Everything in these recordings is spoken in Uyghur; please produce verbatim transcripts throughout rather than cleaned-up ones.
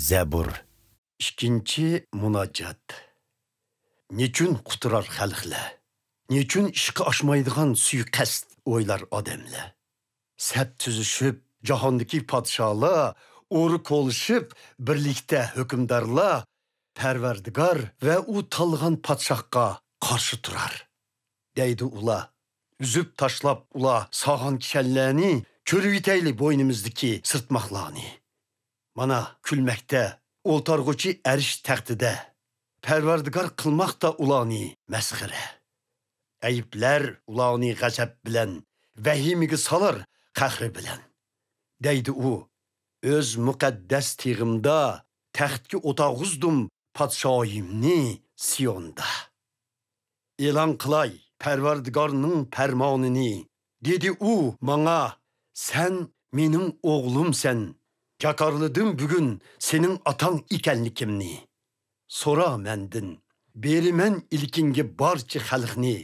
زەبۇر. ئىككىنچى مۇناجات. نېچۈن قۇترار خەلقلەر؟ نېچۈن ئىشقا ئاشمايدىغان سۇيىقەست ئويلار ئادەملەر؟ سەپ تۈزۈشۈپ، جاھاندىكى پادىشاھلار، ئورا كولىشىپ، بىرلىكتە ھۆكۈمدارلار پەرۋەردىگار ۋە ئۇ تاللىغان پادىشاھقا قارشى تۇرار. دەيدۇ ئۇلار. ئۈزۈپ تاشلاپ ئۇلار سالغان كىشەنلەرنى، كۆرۈۋېتەيلى بوينىمىزدىكى سىرتماقلارنى. مانا، كۈلمەكتە ئولتۇرغۇچى ئەرش تەختىدە. پەرۋەردىگار قىلماقتا ئۇلارنى مەسخىرە. ئەيىبلەر ئۇلارنى غەزەپ بىلەن، ۋەھىمىگە سالار قەھرى بىلەن. دەيدۇ ئۇ، ئۆز مۇقەددەس تېغىمدا تەختكە ئولتۇرغۇزدۇم پادىشاھىمنى سىيوندا. ئېلان قىلاي پەرۋەردىگارنىڭ پەرمانىنى، دېدى ئۇ ماڭا، سەن مېنىڭ ئوغلۇمسەن، جاكارلىدىم بۈگۈن سېنىڭ ئاتاڭ ئىكەنلىكىمنى. سورا مەندىن، بېرىمەن ئىلكىڭگە بارچە خەلقنى،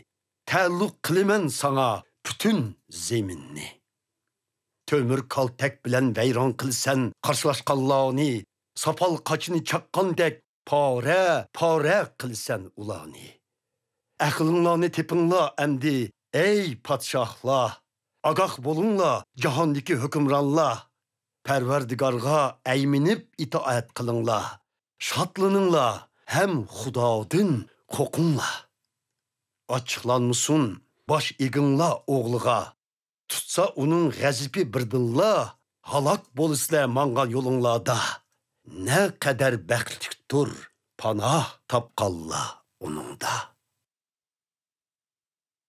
تەئەللۇق قىلىمەن ساڭا پۈتۈن زېمىننى. تۆمۈر كالتەك بىلەن ۋەيران قىلىسەن قارشىلاشقانلارنى، ساپال قاچىنى چاققاندەك پارە، پارە قىلىسەن ئۇلارنى. ئەقلىڭلارنى تېپىڭلار ئەمدى، ئەي پادىشاھلار! ئاگاھ بولۇڭلار، جاھاندىكى ھۆكۈمرانلار! پەرۋەردىگارغا ئەيمىنىپ ئىتائەت قىلىڭلار، شادلىنىڭلار ھەم خۇدادىن قورقۇڭلار. ئاچچىقلانمىسۇن باش ئېگىڭلار ئوغلىغا، تۇتسا ئۇنىڭ غەزىپى بىردىنلا، ھالاك بولىسىلەر ماڭغان يولۇڭلاردا. نەقەدەر بەختلىكتۇر پاناھ تاپقانلار ئۇنىڭدا.